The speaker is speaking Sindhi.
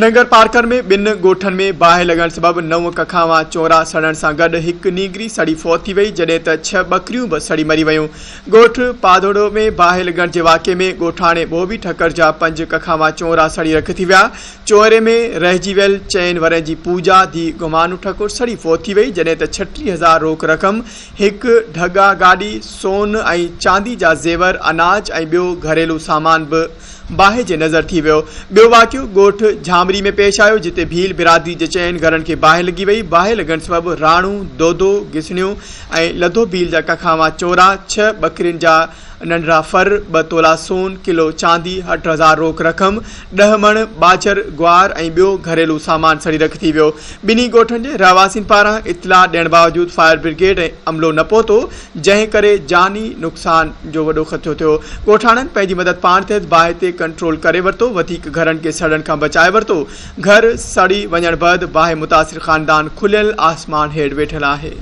ننگر پارڪر ۾ ٻن ڳوٺن ۾ باهه لڳڻ سبب نو ڪکاوان چونرا سڙڻ سان گڏ هڪ نينگري سڙي فوت ٿي وئي جڏهن ته ڇهه ٻڪريون به سڙي مري ويون. ڳوٺ پاڌوڙو ۾ باهه لڳڻ جي واقعي ۾ ڳوٺاڻي ٻوٻي ٺڪر جا پنج ڪکاوان چونرا سڙي رک ٿي ويا. چونئري ۾ رهجي ويل چئن ورهين جي پوجا ڌيء گمانو ٺڪر سڙي فوت ٿي وئي جڏهن ته 36 هزار روڪ رقم، هڪ ڍڳا گاڏي، سون ۽ چاندي جا زيور، اناج ۽ ٻيو گهريلو سامان به باهه جي نظر ٿي ويو. ٻيو واقعو ڳوٺ جھامري ۾ پيش آيو جتي ڀيل برادري جي چئن گهرن کي باهه لڳي وئي، باهه لڳڻ سبب راڻو، دودو، گسڻيو ۽ لڌو ڀيل جا ڪکاوان چورا، ڇهه ٻڪرين جا ننڍڙا ڦر، ٻه تولا سون، ڪلو چاندي، اٺ هزار روڪ رقم، ڏهه مڻ ٻاجهر، گوار ۽ ٻيو گهريلو سامان سڙي رک ٿي ويو. ٻنهي ڳوٺن جي رهواسين پاران اطلاع ڏيڻ باوجود فائر برگيڊ ۽ عملو نه پهتو، جنهن ڪري جاني نقصان جو وڏو خدشو ٿيو. ڳوٺاڻن پنهنجي مدد پاڻ تحت باهه تي ڪنٽرول ڪري ورتو، وڌيڪ گهرن کي سڙڻ کان بچائي ورتو. گهر سڙي وڃڻ بعد باهه متاثر خاندان کليل آسمان هيٺ ويٺل آهي.